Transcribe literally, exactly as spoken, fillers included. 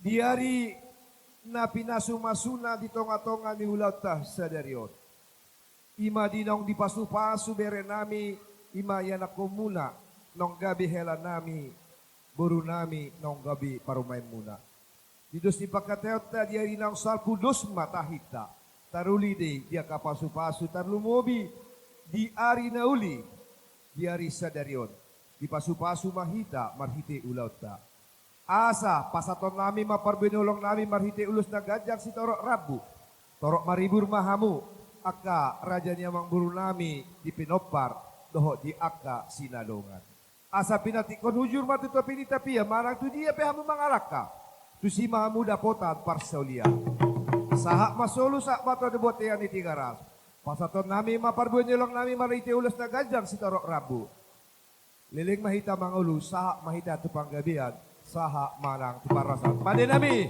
Di ari na pinasu-masuna di tonga-tonga ni ulaonta sadari on, i ma di naung dipasupasu berenami, i ma ianakkonmuna naung gabe helanami, borunami naung gabe parumaenmuna. Di dos ni pangkataionta, di ari naung salpu dos ma tahinta, taruli do i di angka pasu-pasu, tarlumobi di ari na uli, di ari sadari on, dipasupasu ma hita marhite ulaonta. Asa pasahatonnami ma parbue ni holongnami marhite ulos na ganjang sitorop rambu. Torop maribur ma hamu, angka raja ni amangborunami di Pinompar dohot di angka sinadongan. Asa pinantikhon hujur ma tu topi ni tapia, manang tu dia pe hamu mangalangka, tusi ma hamu dapotan parsaulian. Sahat ma solu sahat ma tu bontean ni Tigaras. Pasahatonnami ma parbue ni holongnami marhite ulos na ganjang sitorop rambu. Leleng ma hita mangolu, sahat ma hita tu panggabean, sahat ma nang tu parhorasan. Pandenami,